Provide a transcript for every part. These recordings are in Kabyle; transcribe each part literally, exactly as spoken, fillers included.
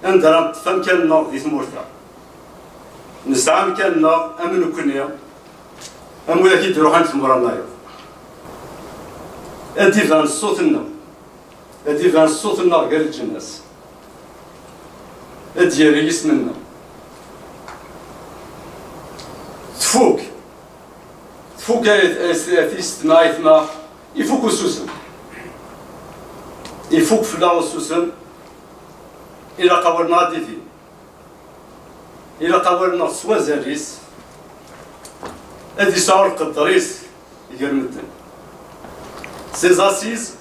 Anda ara neṭṭef amkan-nneɣ di tmurt-a? Nesɛa amkan-nneɣ am nekkni, am widak i d-iruḥen deg tmura nnayeḍ. Ad d-iban ṣṣut-nneɣ, ad d-iban ṣṣut-nneɣ gar lǧennas, ad d-yerr yisem-nneɣ. Tfuk, tfuk ay, ay, ay, ay, aytma, ifuk ususem. Ifuk fell-aɣ ususem, ilaq awal-nneɣ ad d-ibi. Ilaq awal-nneɣ s wazal-is, ad yesɛu lqedder-is gar medden. Ces assises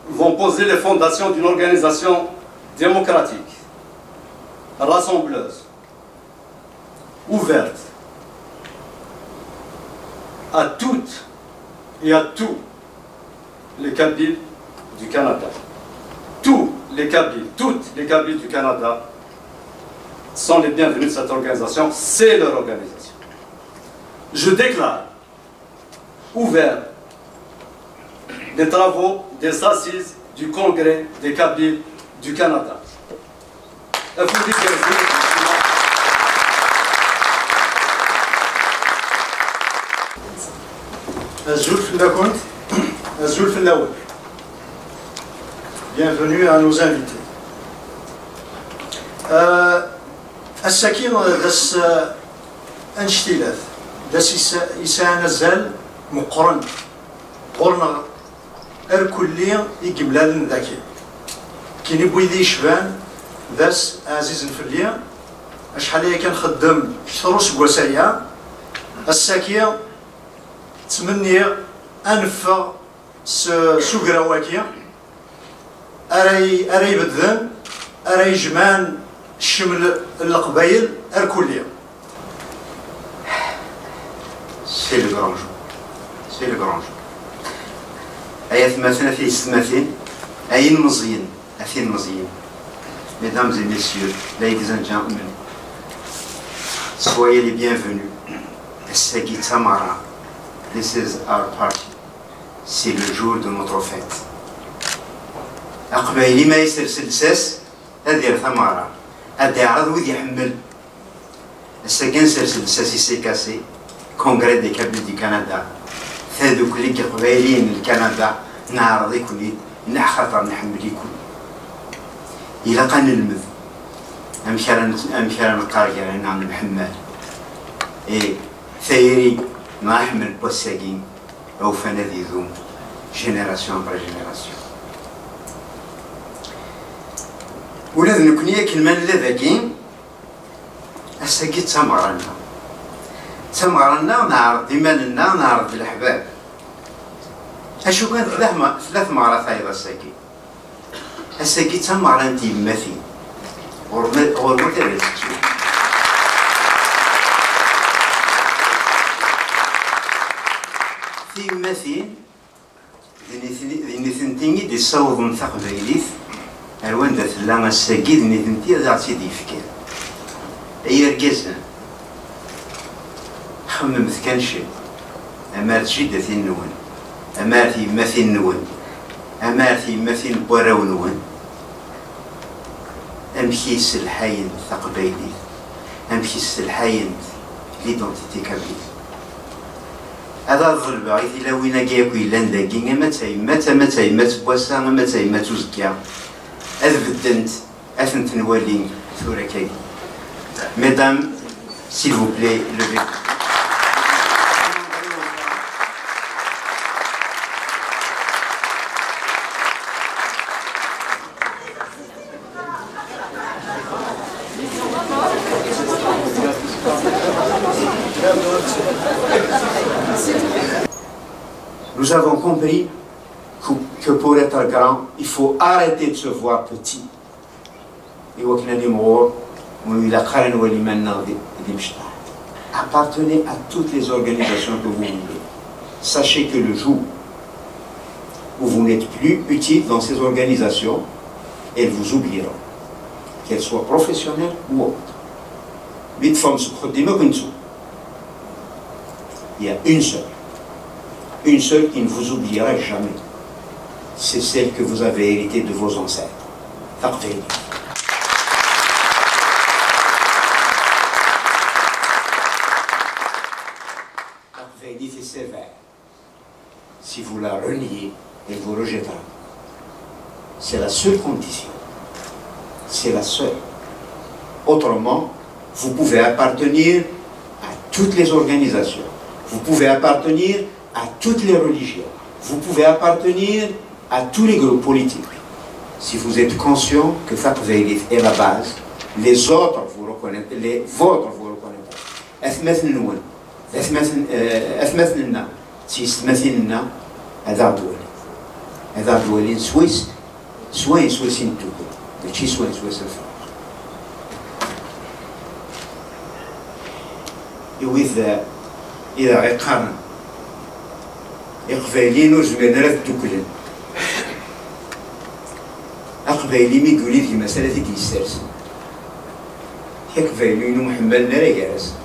vont poser les fondations d'une organisation démocratique, rassembleuse, ouverte à toutes et à tous les Kabyles du Canada. Tous les Kabyles, toutes les Kabyles du Canada sont les bienvenus de cette organisation. C'est leur organisation. Je déclare ouvert les travaux des assises du Congrès des Kabyles du Canada. Afud igerrzen. Azul fell-akent, azul fell-awen. Bienvenue à nos invités. Euh, ass-agi, euh, d ass, euh, annect-ilat, d ass yesa-, yesɛan azal meqqren ɣur-neɣ irkelli i yemlalen dagi. Kini n wid yecban, d ass ɛzizen fell-i. Acḥal aya kan xeddem kter useggas aya. Ass-agi, ttmenniɣ ad neffeɣ s, s ugraw-agi ara y-, ara ibedden, ara yejmɛen ccem n Leqbayel irkelli. C'est le grand jour. C'est le grand jour. Ay atmaten, a tiyessetmatin, ay inmeẓyen, a tinmeẓyin. Mesdames et messieurs, ladies and gentlemen, soyez les bienvenus. Ass-agi d tameɣra. This is our party. C'est le jour de notre fête. Aqbayli ma isers llsas, ad yerr tameɣra, ad d-iɛreḍ wid iḥemmel. Ass-agi ad nsers llsas i C K C, Congrès des Kabyles du Canada. Tadukli n Iqbayliyen n Lkanada, neɛreḍ-iken-id, neɣ axaṭer nḥemmel-iken. Ilaq ad nelmed amek ara n-, amek ara neqqar gar-aneɣ nemḥemmal. Eh, tayri neɣ aḥemmel n wass-agi, awfan ad idum, génération après génération. Ula d nekkni akken ma nella dagi, ass-agi d tameɣra-nneɣ. D tameɣra-nneɣ, neɛreḍ iman-nneɣ, neɛreḍ leḥbab. Acu kan, tella tme-, tella tmeɣra tayeḍ ass-agi. Ass-agi d tameɣra n tyemmatin. Ɣur-, ɣur-wet ad tettu. Tiyemmatin, d nitni, d nitenti i d-yessawḍen taqbaylit ar wanda tella ass-agi, d nitenti ad aɣ-tt-id-yefken. Ay irgazen, xemmemet kan ciṭ, ama ar tjiddatin-nwen, ama ar tyemmatin-nwen, ama ar tyemmatin n warraw-nwen, amek i sselḥayent taqbaylit, amek i sselḥayent l'identité kabyle. Ad ḍelbeɣ i tilawin-agi akk yellan dagi, ama d tayemmat, ama d tayemmat n wass-a, ama d tayemmat uzekka, ad beddent, ad tent-nwali tura kagi. Mesdames, s'il vous plaît, levez-vous. Nous avons compris que, que pour être grand, il faut arrêter de se voir petit. Iwakken ad nimɣur, ur ilaq ara nwali iman-nneɣ d, d imecṭaḥ. Appartenez à toutes les organisations que vous voulez. Sachez que le jour où vous n'êtes plus utile dans ces organisations, elles vous oublieront, qu'elles soient professionnelles ou autres. Mi teffɣem seg uxeddim akk nettu. Il y a une seule, une seule qui ne vous oubliera jamais. C'est celle que vous avez héritée de vos ancêtres. Taqbaylit. L'idée sévère. Si vous la reniez, elle vous rejettera. C'est la seule condition. C'est la seule. Autrement, vous pouvez appartenir à toutes les organisations. Vous pouvez appartenir à toutes les religions. Vous pouvez appartenir à tous les groupes politiques. Si vous êtes conscient que Taqbaylit est la base, les autres vous reconnaîtront, les vôtres vous reconnaîtront. Atmaten-nwen, atmaten, euh, atmaten-nneɣ, d tiyessetmatin-nneɣ, ad aɣ-d-walin. Ad aɣ-d-walin s wayen, s wayen, s wayen i d-tuɣal, mačči s wayen, s wayen i d-teffeɣ. I wid, eh, i d aɣ-iqqaren, Iqbayliyen ur zmiren ara ad dduklen. Aqbayli mi d-yuli d gma-s ara t-id-yessersen. Iqbayliyen ur mḥemmalen ara gar-asen.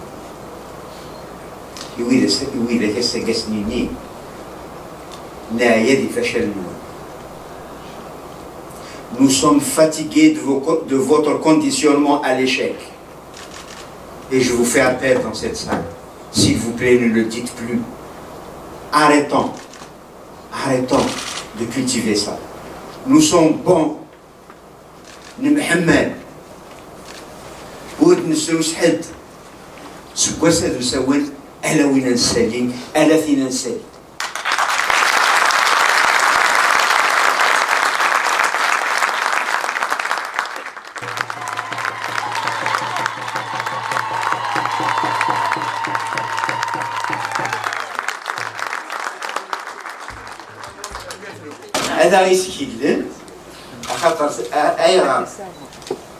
I widak, i widak ass-agi ad sen-inin, neɛya di facal-nwen. Nous sommes fatigués de vos co-, de votre conditionnement à l'échec. Et je vous fais appel dans cette salle. S'il vous plaît, ne le dites plus. Arrêtons. Arrêtons de cultiver ça. Nous sommes bons. Nemḥemmal. Ur d-nesrus ḥedd. Seg wass-a d usawen, ala win ad nsali, ala tin ad nsali. Ad aɣ-iskillen, axaṭer s-, a-, ayɣer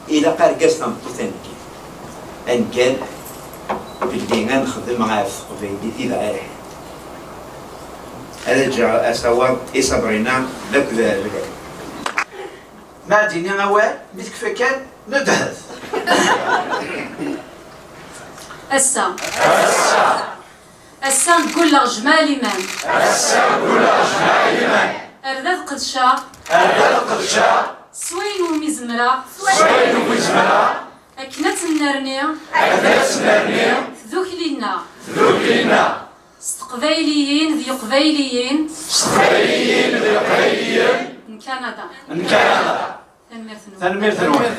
ilaq argaz tameṭṭut aneggal? Aneggal belli ad nexdem ɣef teqbaylit i dɣa. Ad ǧǧeɣ asawaḍ i Sabrina d akked Lbal. Ma ad d-iniɣ awal, mi tekfa kan, nedhet. Ass-a. Ass-a. Ass-a ggulleɣ jmaɛ liman. Ass-a ggulleɣ jmaɛ liman. Ar d ad qedceɣ. Ar d ad qedceɣ. S wayen umi zemreɣ. S wayen umi zemreɣ. Akken ad tennerni. Akken ad tennerni. Tdukli-nneɣ. Tdukli-nneɣ. S teqbayliyin d yeqbayliyen. S teqbayliyin d yeqbayliyen. N Kanada. N Kanada. Tanemmirt-nwen. Tanemmirt-nwen.